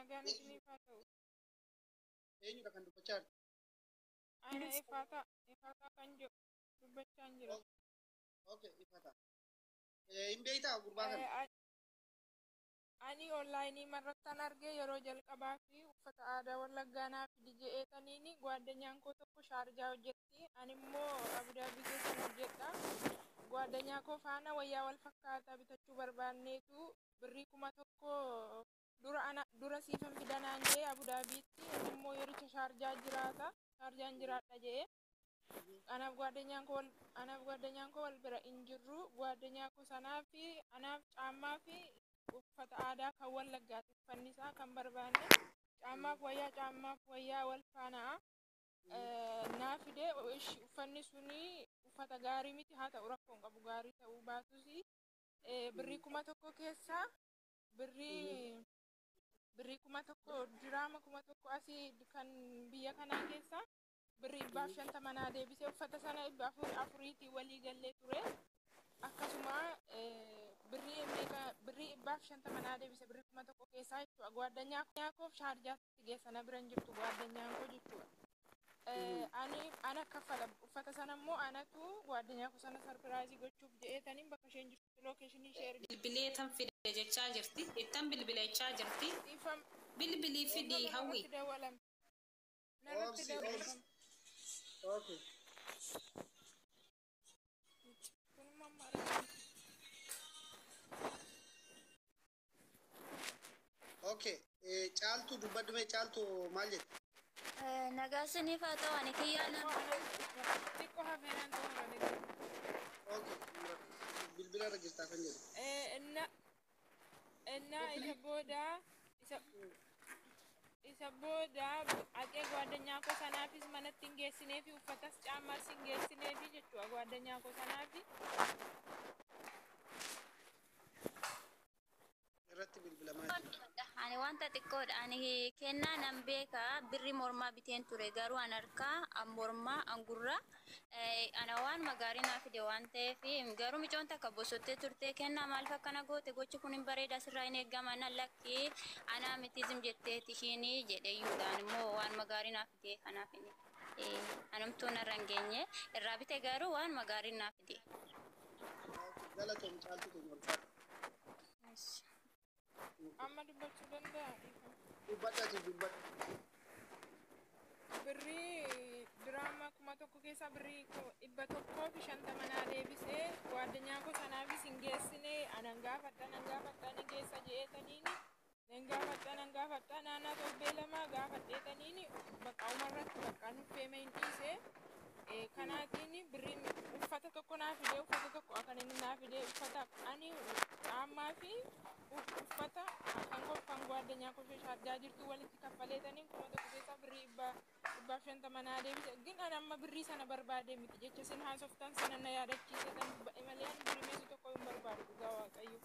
Nagaan isiniif haa ta'u. Eenyudha kan dubbachaa jirtu? Ana Ifaataa, Ifaataa kan jedhu dubbachaa hin jira. Okay, Ifata. Hin beektaa gurbaa kana? Ani onlaayinii irrattan argee yeroo jalqabaa fi uffata aadaa Wallaggaa naa fidi je'eetaniini gwaddanyaan koo tokko Shaarjaa hojjetti. Ani immoo Abudaabii keessan hojjedha. Gwaaddanyaa koo faana wayyaa wal fakkaataa bitachuu barbaanneetu birrii 1000 dura ana dura siifan fida naan je'e Abudaabiitti. Inni immoo yericha Shaarjaa jiraata. Shaarjaan jiraadha je'e. Anaaf gwaddanyaan koo wal anaaf gwaddanyaan koo wal bira hin jirru. Gwaaddanyaa koo sanaa fi anaaf caammaa fi uffata aadaa kan Wallaggaati uffanni isaa kan barbaanne. Caammaaf wayyaa caammaaf wayyaa wal faana'a. Naa fide ishi uffanni suni uffata gaarii miti haa ta'u rakkoo hin qabu gaarii ta'uu baatus birrii 1000 keessaa birrii birrii 1000 diraama 1000 asii kan biyya kanaa keessaa birrii 150 naa deebisee uffata sana 400 afuriitii walii gallee ture. Akkasuma birrii meeqa birrii 150 naa deebise birrii 1000 keessaa jechuudha. Gwaaddanyaa koof Shaarjaatti geessa na bira hin jirtu gwaddanyaan koo jechuudha. Ani ana kaffala uffata sana immoo anatu gwaaddanyaa koo sana sarpiraayizii gochuuf je'eetaniin bakka isheen jirtu lookeeshinii ishee erge. Bilbilee tan fide jechaa jirti. Ittan bilbila jechaa jirti. Dhiifama Bilbilii fidii dhiifama Hawwi. narratti dawwalame. Narratti Obsi, obsi. dawwalame. Okay. Kun immoo amma argame. Okay. Caaltuu dubbadhu mee Caaltuu maal jette? Nagaa isiniif haa ta'u ani kiyyaa nan Xiqqoo anan xiqqoo hafee nan xumura dhaggeeffadhu. Okay. Bilbila irra jirtaa kan jedhu. Inna innaa isa booda isa isa booda haqee gwaaddanyaa koo sanaafis manatti hin geessineefi uffatas caammaas hin geessineefi jechuudha gwaaddanyaa koo sanaafi. Irratti bilbilamaa jira. Ani wanta xiqqoodha. Ani kennaa nan beeka birri mormaa biteen ture garuu an harkaa an mormaa an gurraa ana waanuma gaarii naa fide waan ta'eef garuu micoon takka bosottee turte kennaa maaliif akkana goote gochi kun hin bareeda sirraa hin eegama nan lakki anaa miti zim jetteeti ishiin jedhe iyyuudhaan immoo waanuma gaarii naa fide kanaaf inni anumtuu narra hin geenye irraa bite garuu waanuma gaarii naa fide. Galatoom Caaltuu keenya ulfaadhu. Amma dubbachuu danda'a dhiifama. Dubbadhu ati dubbadhu. Birrii diraama 1000 keessaa birrii 150 naa deebisee waaddanyaa koo sanaafis hin geessine anan gaafadha nan gaafadha ni geessa je'eetaniini nan gaafadha nan gaafadha naannaa torbee lama gaafadheetaniini bakka umarratti bakka nuffeema hin dhiise. Kanaatiin birriin uffata tokko naa fidee uffata tokko kan inni naa fidee uffata ani caammaa fi uffata kan koo kan gwaaddanyaa koo ishee Shaarjaa jirtu walitti kaffaleetaniin 1000 keessaa birrii 150 naa deebise. Gin ani amma birrii sana barbaadee miti jecha isin haasoftan sana na yaadachiisetan dubbadhe malee ani birrii meesii tokko hin barbaadu dhugaa Waaqayyo.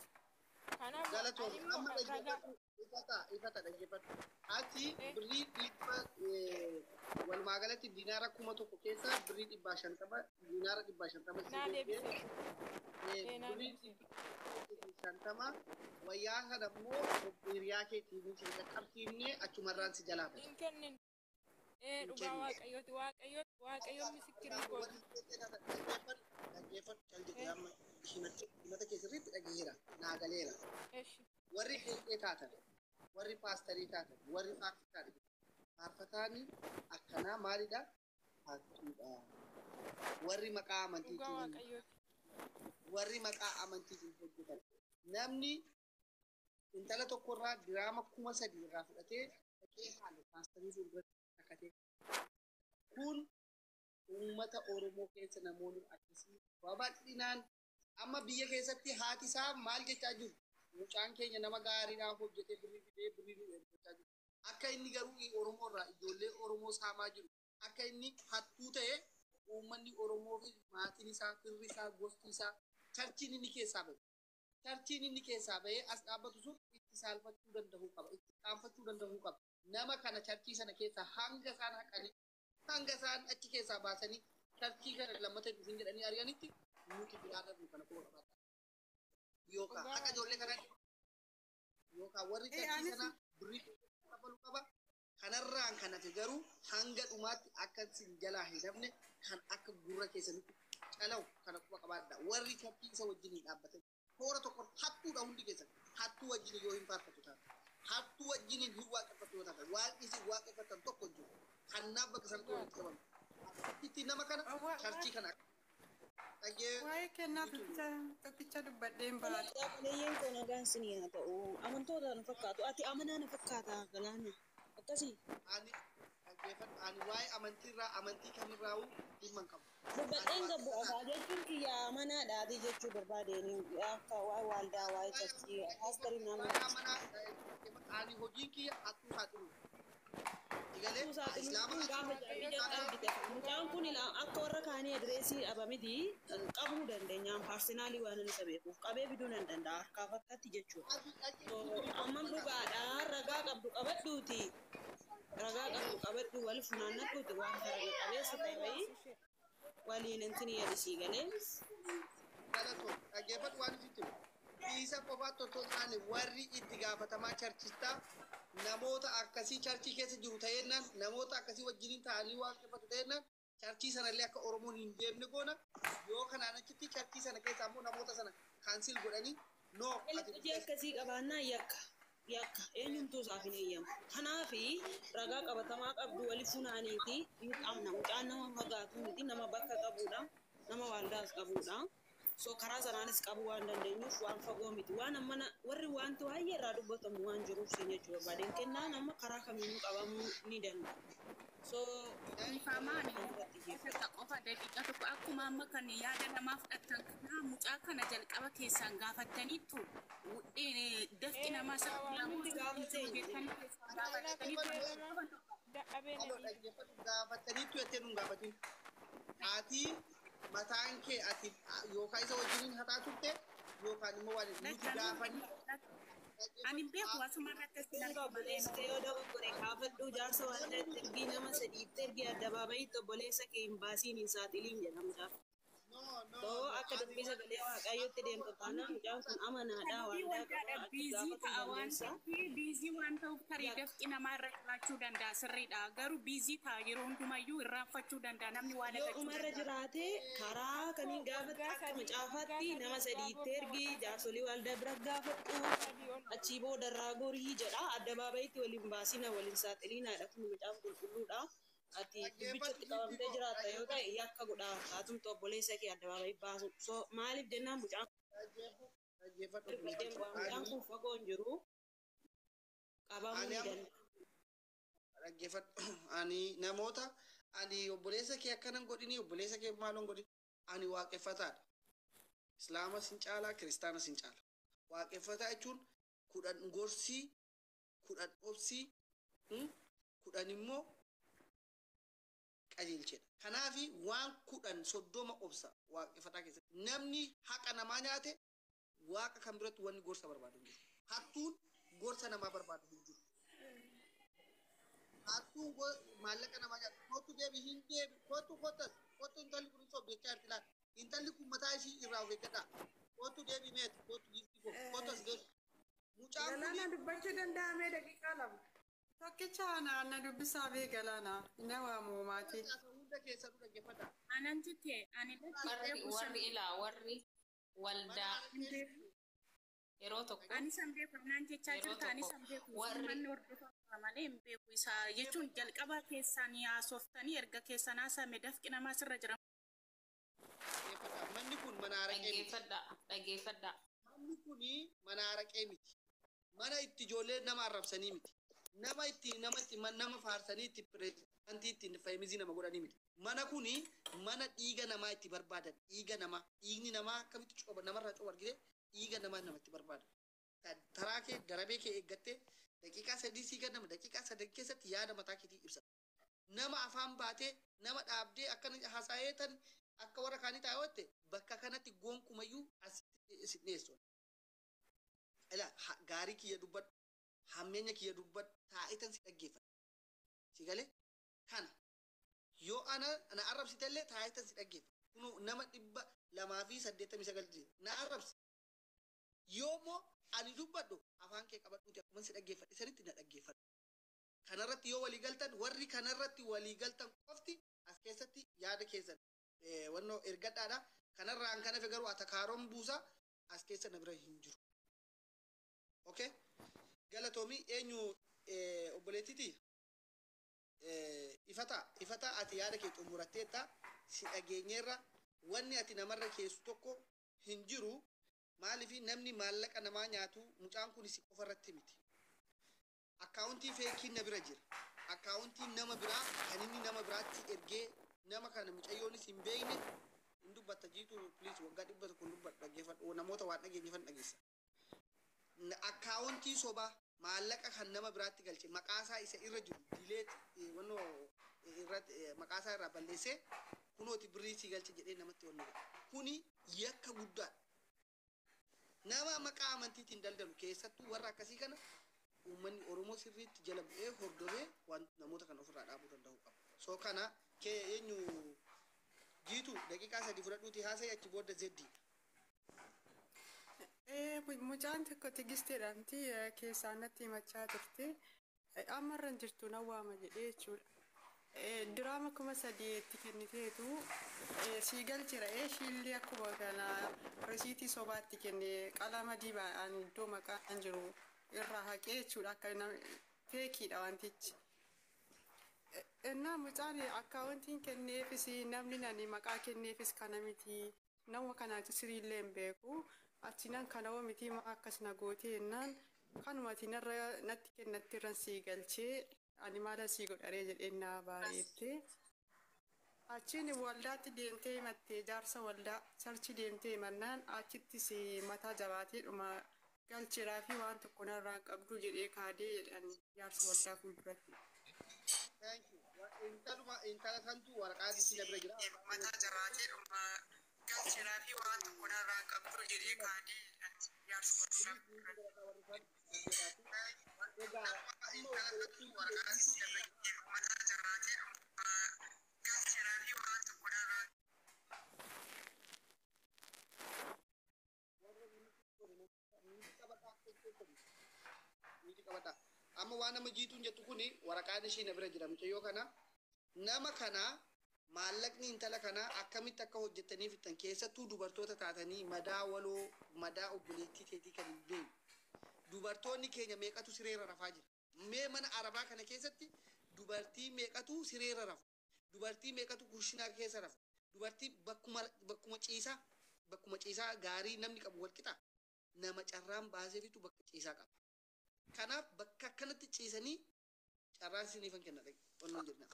Kanaaf Galatoom ani immoo amma ragaa dhaggeeffadhu ifata ifata dhaggeeffadhu. Ati birrii dhibba walumaa galatti dinaara 1000 keessaa birrii 150 dinaara 150 sii naa deebisee deebise. Ee naa birrii deebise. 150 wayyaa sana immoo hiriyaa keetiin si qaqqabsiifnee achumarraan si jalaa bade. Hin kennin. Ee Hin dhugaa kennine. Waaqayyooti Waaqayyo Waaqayyo misikkirii kooti. Warri qeexee taatan dhaggeeffadhu dhaggeeffadhu cal jedhi Ee amma himata kee sirriitti dhagaheera naa galeera. eshi. Warri qeexee taatan warri paastarii taatan warri faarfataan faarfataanii akkanaa maalidha hattuudha. Warri maqaa Dhugaa amantiitiin Waaqayyooti. warri maqaa amantiitiin hojjetan namni intala tokkorraa diraama 3000 irraa fudhatee dhaqee haale paastarii fuulduratti rakkatee kun uummata Oromoo keessa namoonni akkasii babal'inaan amma biyya keessatti haati isaa maal jechaa jiru mucaan keenya nama gaariidhaaf hojjetee birrii fidee birrii nu ergachaa jiru akka inni garuu Oromoo irraa ijoollee Oromoo saamaa jiru akka inni hattuu ta'e uummanni Oromoo fi maatiin isaa firri isaa gosti isaa charchiin inni keessaa ba'e charchiin inni keessaa ba'ee as dhaabbatu sun itti saalfachuu danda'uu qaba itti qaanfachuu danda'uu qaba nama kana charchii sana keessaa hanga isaan haqanii hanga isaan achi keessaa baasanii charchii kana lammata dhufin jedhanii ari'anitti nuti biraa dhabnu kana quba qabaata. Yookaan Dhugaa haqa ijoollee Waaqayyooti. kanaa yookaan warri Ee charchii anis sana birrii Kanarraan kan hafe garuu hanga dhumaatti akka isin jalaa hin hafne kan akka gurra keessanitti calawu kana quba qabaadha. Warri shakkii isa wajjin hin dhaabbatan. Toora tokko hattuudha hundi keessan. Hattuu wajjin yoo hin faarfatu taate. Hattuu wajjin hin waaqeffatu yoo taate. Waaqni isin waaqeffatan tokko hin jiru. Kanaaf bakka sanatti walitti qabamu. Itti nama kana charchii kana dhagee Waa'ee kennaa tokkicha dubbadheen baate. Obboleeyyan koo nagaan isinii haa ta'u. Amantoota na fakkaatu. Ati amanaa na fakkaata galaana. Akkasii. Ani dhaggeeffadhu, ani waa'ee amantiirraa amantii kamirraa'uu dhimma hin qabu. Dubbadheen gabbu afaa jechuun kiyya amanaadhaati jechuu barbaadeen akka waa'ee waaldaa waa'ee churchii paasterii Waa'ee naannoo. amanaa, ani hojiin kiyya hattuu saaxilu. Igalee Saaxiluun islaama gaafa ija argite mucaan kun akka warra kaanii adireesii dhaba miti qabuu dandeenyaan paarsenaalii waan inni isa beekuuf qabee fiduu nan danda'a harkaaf harkatti jechuudha. Amma dhugaadha ragaa qabdu qabadhuuti. Ragaa qabdu qabadhu wal funaannadhuuti waan raga qabeessa ta'e wayii waliin intini yadisii galee. Galatoo dhaggeeffadhu waan isitti himu. Isa qofaatti otoo hin taane warri itti gaafatamaa charchistaa namoota akkasii charchii keessa jiru ta'ennaan namoota akkasii wajjiniin ta'anii waaqeffatu ta'ennaan charchii sanallee akka Oromoon hin deemne goona. Yoo kanaan achitti charchii sana keessa ammoo namoota sana cancel godhanii no ati Hojii akkasii qabaannaa yakka. Yakka eenyumtuu isaaf hin eeyyamu. Kanaafi ragaa qabatamaa qabdu wali funaaniiti hin qabna. Mucaan nama fagaatu miti nama bakka qabudha. Nama waaldaas qabudha. So karaa sanaanis qabuu waan dandeenyuuf waan fagoo miti. Waan amma warri wanti baay'ee irraa dubbatamu waan jiruuf siin jechuu barbaadeen kennaa nama karaa kamiinuu qabamuu ni danda'a. So Ifamaan irratti xiyyeeffata. Qofa daqiiqa tokko akkuma amma kan yaada namaa fudhatan kana mucaa kana jalqaba keessaan gaafattaniittu dafqi namaa Namni gaafatee hin jiru. jettanii keessaan gaafattaniittu. Dadhabee Halloo nanii. dhaggeeffadhu, gaafattaniittu jettee nun gaafatin. Ati mataan kee ati yookaan isa wajjiniin hataa turte yookaan immoo waan nuti gaafanne. Ani hin beeku asuma irratti as Dhugaa obboleessa kee yoo dogoggore kaafadhuu jaarsa waldaatti ergii nama sadiitti ergii addabaabayitti obboleessa kee hin baasiin hin saaxiliin jedha mucaan. No, no, Too no. akka dubbii sagalee waaqayyootti deemtu taanaan mucaan kun amanaadha Sababii waldaa waldaadha qaba ati biizii gaafatu ta'a waan dandeessa. ta'eef biizii waan ta'uuf tarii Yakka. dafqi namaa irra jiraachuu danda'a sirriidha. Garuu biizii ta'a yeroo hundumayyuu irraanfachuu danda'a namni waa Yoo dagachuu umarra danda'a. jiraate karaa kamiin gaafatte Waggaa akka 3 waggaa macaafaatti 3 nama waggaa sadiitti borta ergii waggaa 3 jaarsolii waldaa bira gaafadhu 3 ol. Achii booda irraa gorii jedha addabaabayitti waliin baasina waliin saaxiliinaadha kun macaafa qulqulluudha. Ati dubbichatti Dhaggeeffadhu qabamtee giiftii koo jiraatta yoo dhaggeeffadhu ta'e yakka godhaa haatumtu obboleessa kee addabaabayii baasu. So maaliif jennaan mucaan dhaggeeffadhu dhaggeeffadhu dubbadheen obboleettii bu'aa koo. mucaan Ani kun fagoo hin jiru qabamuu ani ni amma danda'a. Dhaggeeffadhu, ani namoota ani obboleessa kee akkanan godhini obboleessa kee maaloon godhin ani waaqeffataadha. Islaama sin caalaa kiristaana sin caala. Waaqeffataa jechuun 10 gorsii 10 obsii 10 immoo qajeelchedha. Kanaafi waan 10 30 obsa waaqeffataa keessatti. Namni haqa namaa nyaate waaqa kan biratti wanni gorsa barbaadu hin jiru. Hattuun gorsa namaa barbaadu hin jiru. Hattuun maallaqa namaa nyaatu. Kottu deebi hin deebi. Kottu kottas. Kottu intalli kun hin beekaa jirti laata. Intalli kun mataa ishii irraa of eeggadhaa. Kottu deebi meeti. Kottu giiftii koo. Kottu as deebi. Mucaan kuni Galaana dubbachuu danda'amee daqiiqaa 2. Tokkicha ana dubbisaa bee galaana na waamu maatii. Hunda keessanuu dhaggeeffadhaa. Anan jette ani lakki Warri beeku warri san ilaa warri Mana waldaa hin argee beeku. yeroo tokko Ani san beeku anaan jechaa yeroo jirta ani tokko san beeku warri manni hordofaa malee hin beeku isa jechuun jalqaba keessaan yaasoftanii erga keessan haasame dafqi namaa sirra jira. Dhaggeeffadhaa. Manni kun mana araqee miti. Dhaggeeffadhaa dhaggeeffadhaa. Manni kuni mana araqee miti. Mana itti ijoollee nama arrabsanii miti. Nama itti nama itti nama faarsanii itti pireezidaantii ittiin fayyimizii nama godhanii miti. Mana kuni mana dhiiga namaa itti barbaadan. Dhiiga namaa dhiigni namaa akkamitti cooba namarraa cooba argite dhiiga namaa namatti barbaadan. Taraa kee darabee kee eeggattee daqiiqaa 3 sii kennama daqiiqaa 3 keessatti yaada mataa keetii ibsa. Nama afaan baatee nama dhaabdee akkana haasa'ee tan akka warra kaanii taa'atte bakka kanatti gonkumayyuu asitti si dhiyeessu. Ilaa gaarii kiyya dubbadhu hammeenya kiyya dubbadhu taa'itan si dhaggeeffadha. Si galee kana yoo ana na arrabsitellee taa'itan si dhaggeeffadha. Kunoo nama 289 jira na arrabsi. Yoo immoo ani dubbadhu afaan kee qabadhuuti akkuma si dhaggeeffadhe sanitti na dhaggeeffadhu. Kanarratti yoo walii galtan, warri kanarratti walii galtan qofti as keessatti yaada keessan wannoo ergadhaadha. Kanarraan kan hafe garuu atakaaroon buusa as keessa na bira hin jiru. Okay? Galatoomii. Eenyu, obboleettiti? Ifata, ifata, ati yaada kee xumuratteetta, si dhageenyeerra. Wanni ati namarra keessu tokko hin jiru. Maaliif namni maallaqa namaa nyaatu? Mucaan kun si qofa irratti miti. Akkaawuntii feekiin na bira jira. Akkaawuntii nama biraa kan inni nama biraatti ergee, nama kana mucayyoonis hin beekne hin dubbatta. Jiitu, please, waggaa 100 dubbadhu, dhaggeeffadhu. Namoota waan dhageenyefan dhageessa. Akkaawuntii sobaa maallaqa kan nama biraatti galche, maqaasaa isa irra jiru delete, wannoo irratti maqaasaa irraa balleessee, kunooti birrii sii galche jedhee namatti wanni godhe. Kuni yakka guddaadha. Nama maqaa amantiitiin daldalu, keessattuu warra akkasii kana, uummanni Oromoo sirriitti jala bu'ee hordofee waan namoota kana ofirraa dhaabuu danda'uu qaba. So kana kee eenyu, Jiitu, daqiiqaa 3 fudhadhuuti haasa'e, achi booda zeddiidha. Mucaan tokko Tigisteedhaamti keessaan natti himachaa turte. Amma irra hin jirtu, na waama jedhee jechuudha. Diraama 3000 itti kenniteetu sii galchira. Ishiillee akkuma kana risiitii sobaatti kenne, qalama diimaadhaan iddoo maqaan jiru irraa haqee jechuudha, akka feekiidha wantichi. Innaa mucaan akkaawuntiin kenneefis, namni nani maqaa kenneefis kana miti, nama kanaatu siriillee hin beeku. Achinan kana hoo miti, maa akkas na gootee jennaan, kanumati narra natti kennatti irran sii galchee, ani maala sii godharee jedheen naa baareette. Achiin waldaatti deemtee himattee, jaarsa waldaa charchi deemtee himannaan, achittis mataa jabaatee dhuma galcheeraa fi waan tokko narraa qabdu jedhee kaadee jedhan jaarsa waldaa fuulduratti. Thank you. Intaluma intala santu waraqaa isii na bira jira. Mataa jabaatee dhuma galcheeraa fi waan tokko narraa qabdu jedhee kaadee jedhan jaarsa waldaa fuulduratti. Egaa amma obboleettiin Mataa jabaatee dhuma galcheeraa fi waan tokko narraa miti qabadha. Amma waan nama Jiituun jettu kuni waraqaan ishii na bira jira. Mucayyoo kana, nama kana, maallaqni intala kanaa akkamitti akka hojjettanii fixan, keessattuu dubartoota taatanii madaa waloo, madaa obboleettii teetii kan hin beekne. Dubartoonni keenya meeqatu sireerra rafaa jira? Mee mana arabaa kana keessatti dubartii meeqatu sireerra rafa? Dubartii meeqatu kushinaa keessa rafa? Dubartii bakkuma ciisaa gaarii namni qabu walqixa. Nama carraan baaseefitu bakka ciisaa qaba. Kanaaf bakka akkanatti ciisanii carraan isiniifan kenna qonnoon jenna.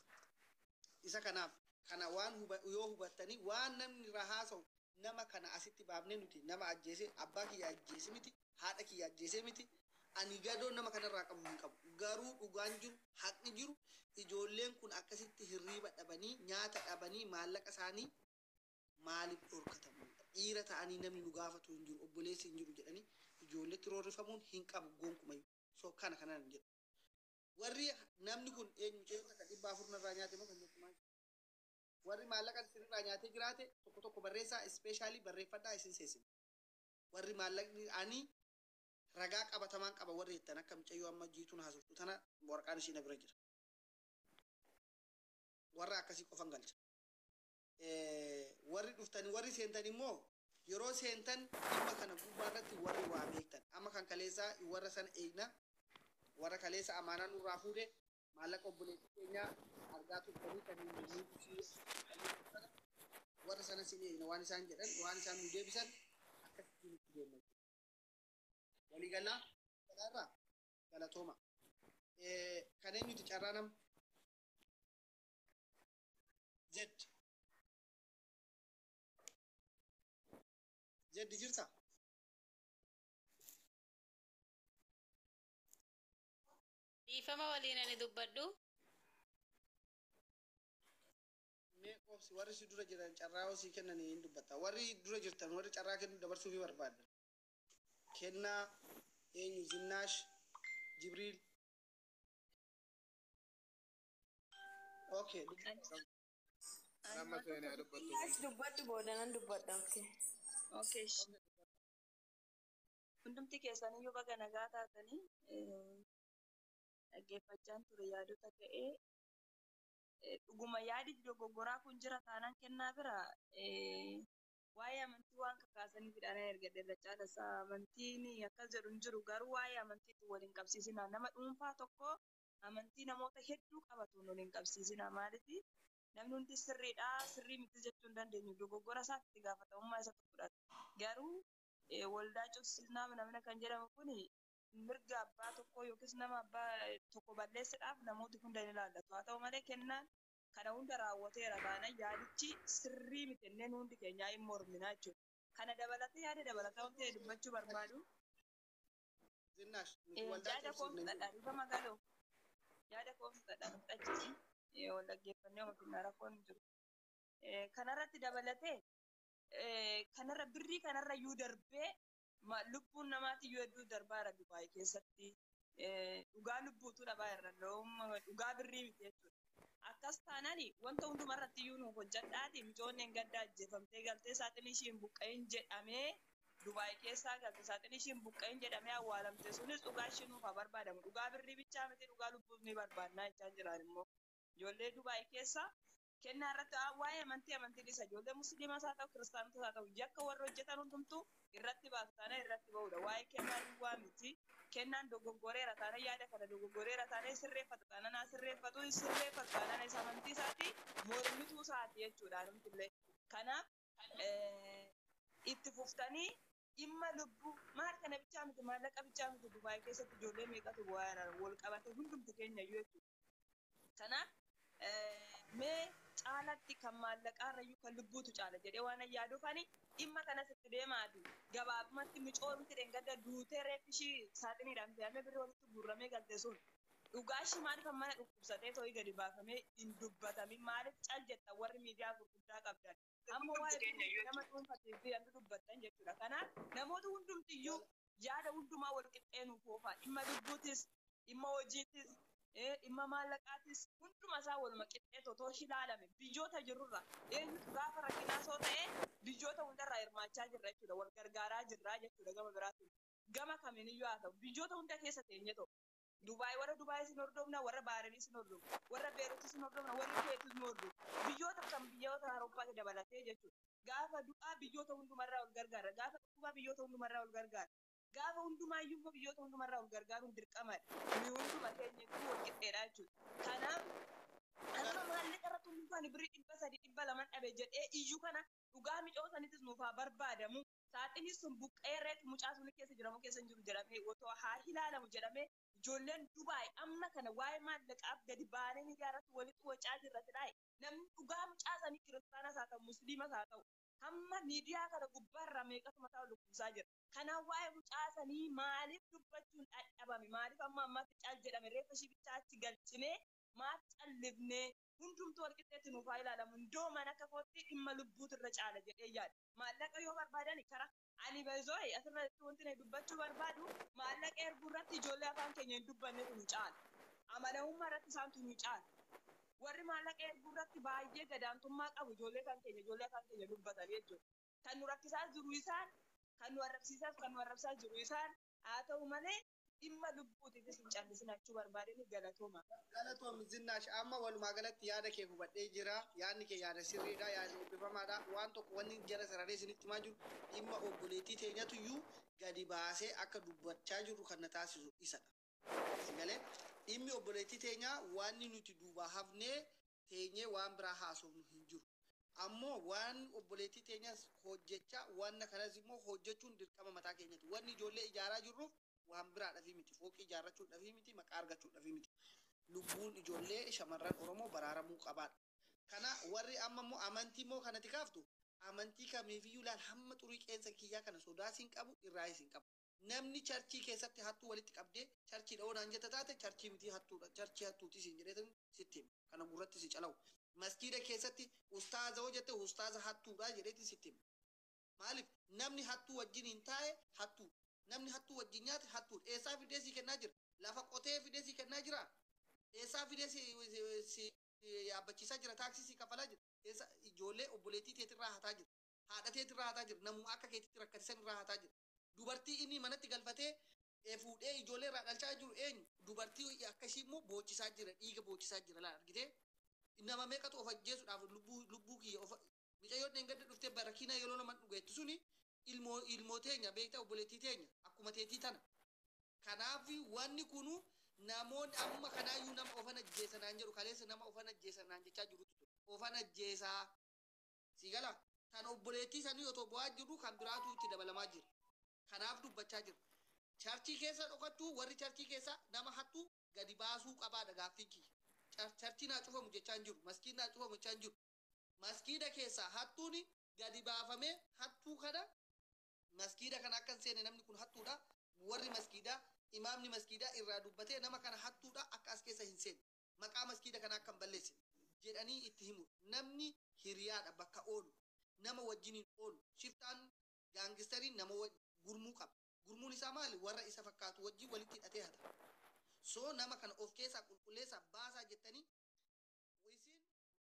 Isa kanaaf kana waan yoo hubattanii, waan namni irraa haasa'u, nama kana asitti baafnee nuti nama ajjeese, abbaa kiyya ajjeese miti, haadha kiyya ajjeese miti, ani gadoo nama kanarraa qabu hin qabu. Garuu dhugaan jiru, haqni jiru, ijoolleen kun akkasitti hirriiba dhabanii, nyaata dhabanii, maallaqa isaanii maaliif dhorkatamu? Dhiira ta'anii namni nu gaafatu hin jiru, obboleessi hin jiru jedhanii ijoolleetti roorrifamuun hin qabu gonkumayyuu. So kana kanan jedhu. Warri namni kun eenyu ce'umsa kan 400 narraa nyaate moo kan jettu maal? Warri maallaqa sirraa nyaatee jiraate tokko tokko barreessaa, ispeeshaalii barreeffadhaa, isin seesina. Warri maallaqni ani ragaa qabatamaan qaba warri jettan, akka mucayyoo amma Jiituun haasoftu tana, waraqaan ishii na bira jira. Warra akkasii qofan galcha. Warri dhuftanii, warri seentan immoo, yeroo seentan dhimma kana gubbaa irratti warri waa beektan, amma kan kaleessaa warra sana eegna, warra kaleessa amaanaa nurraa fuudhe, maallaqa obboleettii keenyaa argaa turtanii kan hin warra sana sin eegna, waan isaan jedhan, waan isaan nu deebisan akkasitti nutti deemna. Waliigalaa irraa galatooma. Kan eenyuti carraa nama? Zed. Zed, jirta? Dhiifama waliin, ani dubbadhu. Mee qoobsi, warri si dura jiran carraa hosii kennanii hin dubbatta. Warri dura jirtan, warri carraa kennu dabarsuufii barbaadan. Kennaa, eenyu, Zinnaash, Jibriil. Okay. Nama seenaa dubbattu. As dubbadhu, booda nan dubbadha. Okay. Okay. Hundumti keessaniyyuu baga nagaa taatanii. Dhaggeeffattoota. Dhaggeeffachaan ture yaadota ka'ee dhuguma yaadi dogoggoraa kun jira taanaan kennaa bira waa'ee amantii waan kakaasaniif dhaan erga irra caala amantiin akkas jedhu hin jiru, garuu waa'ee amantiitti waliin qabsiisina. Nama dhuunfaa tokko amantii namoota hedduu qabatuun waliin qabsiisina. Maaliif namni hundi sirriidha sirrii miti jechuu hin dandeenyu, dogoggora isaatti itti gaafatamummaa isatu fudhata. Garuu waldaa cufsiisnaa namni kan jedhamu kun mirga abbaa tokkoo yookiis nama abbaa tokko balleessuudhaaf namooti hunda ni ilaallatu. Haa ta'u malee kennaan kana hunda raawwateera taanaan yaadichi sirrii miti jenneen hundi keenyaa hin morminaa jechuudha. Kana dabalatee yaada dabalataa wanti ani dubbachuu barbaadu. Zinnaash, nuti waldaa Yaada koo cimsifne hin fudhadha dhiifama galoo. Yaada koo fudhadha fudhachiisi. Wal dhaggeeffannee ofiin rakkoon hin jiru. Kanarratti dabalatee kanarra birrii kanarra iyyuu darbee lubbuun namaati iyyuu hedduu darbaa jira Dubaay keessatti. Dhugaa lubbuutu dhabaa jirra, dhugaa birrii miti jechuudha. Akkas taanaan wanta hundumarratti iyyuu nu hojjedhaati micoonni hin gaddaa ajjeefamtee galtee saaxilii ishii hin buqqa'in jedhamee Dubaay keessaa galte, saaxilii ishii hin buqqa'in jedhamee awwaalamte sunis dhugaa ishii nuuf haa barbaadamu. Dhugaa birrii bichaa miti, dhugaa lubbuus ni barbaannaa jechaa jiraan immoo. Ijoollee Dubaay keessaa kennaa irratti waa'ee amantii amantii dhiisa, ijoollee musliimas haa ta'u kiristaanotas haa ta'u yakka warra hojjetan hundumtuu irratti baasu taanaan irratti ba'uudha. Waa'ee kennaa duwwaa miti. Kennaan dogoggoreera taanaan, yaada kana dogoggoreera taanaan sirreeffata taanaan haa sirreeffatu, sirreeffatu taanaan isa amantii isaati mormituu isaati jechuudha anumtillee. Kanaaf itti fuftanii dhimma lubbuu maal kana bichaa miti, maallaqa bichaa miti, Dubaay keessatti ijoollee meeqatu bu'aa jira wal qabate hundumti keenya iyyuu jechuudha. Kanaaf mee caalatti kan maallaqaarrayyuu kan lubbuutu caala jedhee waan yaaduuf ani dhimma kanas itti deemaati. Gabaabumatti micoomti dheengadda duutee reeffi ishii saaxiniidhaan fe'amee birrii walitti guurramee galte sun dhugaa ishii maaliif mana dhukkubsatee too'ii gadi baafamee hin dubbatamin? Maaliif cal jettan warri miidiyaa gurguddaa qabdan? Amma waa'ee nama dhuunfatee fi hantu dubbattan jechuudha. Kanaaf namoota hundumtiyyuu yaada hundumaa wal qixxee nuuf oofaa. Dhimma lubbuutis, dhimma hojiitis, dhimma maallaqaatis hunduma isaa waluma qixxee otoo ilaalame biyyoota jirrurra eenyutu gaafa rakkinaa soo ta'e biyyoota hundarraa hirmaachaa jirra jechuudha. Wal gargaaraa jirra jechuudha gama biraatiin. Gama kamiiniyyuu haa ta'u biyyoota hunda keessa teenye ta'u. Dubaay warra Dubaay isin hordofna, warra Baaranii isin hordofna, warra Beeruut isin hordofna, warra Kuweet isin hordofna. Biyyoota kan biyyoota Awurooppaa dabalatee jechuudha. Gaafa du'aa biyyoota hundumarraa wal gargaara. Gaafa dhukkubaa biyyoota hundumarraa wal gargaara. Gaafa hundumaayyuu immoo biyyoota hundumarraa wal gargaaruun dirqamadha. Nuyi hunduma keenya iyyuu wal qixxeedha jechuudha. Kanaaf amma maallaqa irratti hundumtuu ani birrii 300 200 dhabe jedhee iyyuu kana dhugaa micoo sanitis nuuf haa barbaadamu. Saaxilii sun buqqee reefu mucaa sun keessa jiramu keessa hin jiru jedhamee otoo haa ilaalamu jedhamee ijoolleen Dubaay amma kana waa'ee maallaqaaf gadi baanee miidiyaa irratti walitti wacaa jirra jedhaa. Namni dhugaa mucaa sanii kiristaanas haa ta'u musliimas haa ta'u hamma miidiyaa kana gubbaarraa meeqatu mataa ol dhukkubsaa jira. Kanaaf waa'ee mucaa sanii maaliif dubbachuun dhadhabame? Maaliif amma ammaatti cal jedhame? Reeffa ishii bichaa achi galchinee maaf callifnee? Hundumtuu wal qixxeetti nuuf haa ilaalamu. Indoo mana akka kootti dhimma lubbuutu irra caala jedhee yaada. Maallaqa yoo barbaadan karaa ani bezoo'e asirratti wanti ani dubbachuu barbaadu maallaqa erguu irratti ijoollee afaan keenya hin dubbannetu nu caala. Amanamummaa irratti isaantu nu caala. Warri maallaqa erguu irratti baay'ee gadaantummaa qabu ijoollee kan keenya ijoollee afaan keenya dubbatan jechuudha. Kan nu rakkisaa jiru isaan, kan nu arrabsiisaas kan nu arrabsaa jiru isaan, haa ta'u malee dhimma lubbuutiifis hin callisin jechuu barbaadeen, galatooma. Galatoom Zinnaash, amma walumaa galatti yaada kee hubadhee jira. Yaadni kee yaada sirriidha, yaada eebbifamaadha. Waan tokko wanni jara sararee isinitti himaa jiru dhimma obboleettii teenyatu iyyuu gadi baasee akka dubbachaa jirru kan na taasisu isadha. Si galee dhimmi obboleettii teenyaa wanni nuti duubaa hafnee teenyee waan biraa haasofnu hin jiru. Ammoo waan obboleettii teenyas hojjechaa waan kanas immoo hojjechuun dirqama mataa keenyati. Wanni ijoollee ijaaraa jirruuf waan biraadhaafii miti. Fooqii ijaarrachuudhaafii miti. Maqaa argachuudhaafii miti. Lubbuun ijoollee shamarran Oromoo baraaramuu qabaadha. Kana warri amma immoo amantii immoo kanatti kaaftu amantii kamiifiyyuu laal hamma xurii qeensa kiyyaa kana sodaa siin qabu irraa siin qabu. Namni charchii keessatti hattuu walitti qabdee charchii dha'oo naan jetta taate charchii miti hattuudha. Charchii hattuuti siin jedhee sitti hima. Kana gurratti si calawu. Masjiida keessatti ustaaza hoo jette ustaaza hattuudha jedheeti sitti hima. Maaliif namni hattuu wajjin hin taa'e hattuu. Namni hattuu wajjin nyaate hattuudha. Eessaa fidee sii kennaa jira? Lafa qotee fidee sii kennaa jira? Eessaa fidee si yaabbachiisaa jira? Taaksii si kafalaa jira? Eessa ijoollee obboleettii teetirraa hataa jira? Haadha teetirraa hataa jira? Namuma akka keetitti rakkatisan irraa hataa jira? Dubartii inni manatti galfatee Fuudhee ijoollee irraa dhalchaa jiru eenyu? Dubartii akkasii immoo boochisaa jira, dhiiga boochisaa jira laal argitee? Nama meeqatu of ajjeesuudhaaf lubbuu kiyya of micayyoon dheengadda dhuftee barakiina yeroo nama dhugeettu suni ilmoo ilmoo teenya beektaa, obboleettii teenya akkuma teetii tana. Kanaaf wanni kunu namoonni amma kanaayyuu nama ofan ajjeesanaan jedhu, kaleessa nama ofan ajjeesanaan jechaa jirutu ture. Ofan ajjeesaa si gala tan obboleettii sanii otoo bu'aa jiru kan biraatu itti dabalamaa jira. Kanaaf dubbachaa jira. Charchii keessa dhokachuu, warri charchii keessa nama hattuu gadi baasuu qabaadha gaaffiin kiyya. Charchii naa cufamu jechaa hin jiru. Maskiin naa cufamu jechaa hin jiru. Maskiida keessaa hattuun gadi baafamee hattuu kana maskiida kana akka hin seenne, namni kun hattuudha. Warri maskiidaa, imaamni maskiidaa irraa dubbatee nama kana hattuudha, akka as keessa hin seenne. Maqaa maskiida kana akka hin balleessine jedhanii itti himu. Namni hiriyaadha bakka oolu. Nama wajjiniin oolu. Shiftaan gaangistariin nama gurmuu qaba. Gurmuun isaa maali? Warra isa fakkaatu wajjin walitti hidhatee hata. So nama kana of keessaa